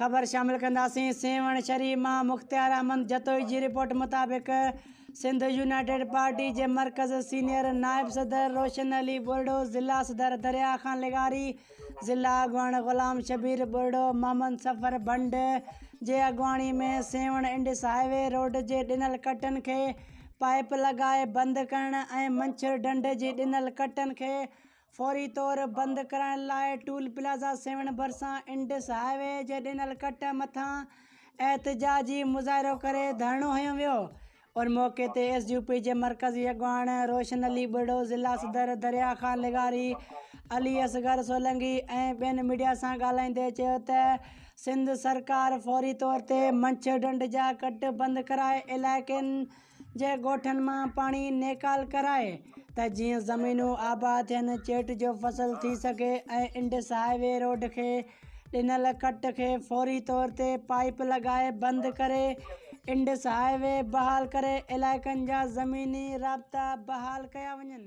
خبر شامل ڪنداسين سيوهڻ شريف مان مختيار احمد جتوئي جي رپورٽ مطابق سنڌ يونائيٽيڊ پارٽي جي مرڪز سينيئر نائب صدر روشن علي ٻرڙو، ضلع صدر دريا خان لغاري، ضلع اڳواڻ غلام شبير ٻرڙو، محمد صفر ڀنڊ جي اڳواڻي ۾ Sehwan Indus high way road جي ڏنل ڪٽن کي پائيپ لڳائي بند ڪرڻ ۽ منڇر ڍنڍ جي ڏنل ڪٽن کي فوري طور بند ڪرائڻ لاء ٽول پلازا سيوهڻ ڀرسان انڊس هاء وي جي ڏنل ڪٽ مٿان احتجاجي مظاهرو ڪري ڌرڻو هنيو ويو. ان موقعي تي ايس يو پي جي مرڪزي اڳواڻ روشن علي ٻرڙو، ضلع صدر دريا خان لغاري، علي اصغر سولنگي ۽ ٻين ميڊيا سان ڳالهائيندي چيو ته سنڌ سرڪار فوري طور تي منڇر ڍنڍ جا ڪٽ بند ڪرائي علائقن جي ڳوٺن مان پاڻي نيڪال ڪرائي ته جيئن زمينون آباد ٿين، چيٽ جو فصل ٿي سگهي ۽ انڊس هاء وي روڊ کي ڏنل ڪٽ کي فوري طور تي پائيپ لڳائي بند ڪري انڊس هاء وي بحال ڪري علائقن جا زميني رابطا بحال ڪيا وڃن.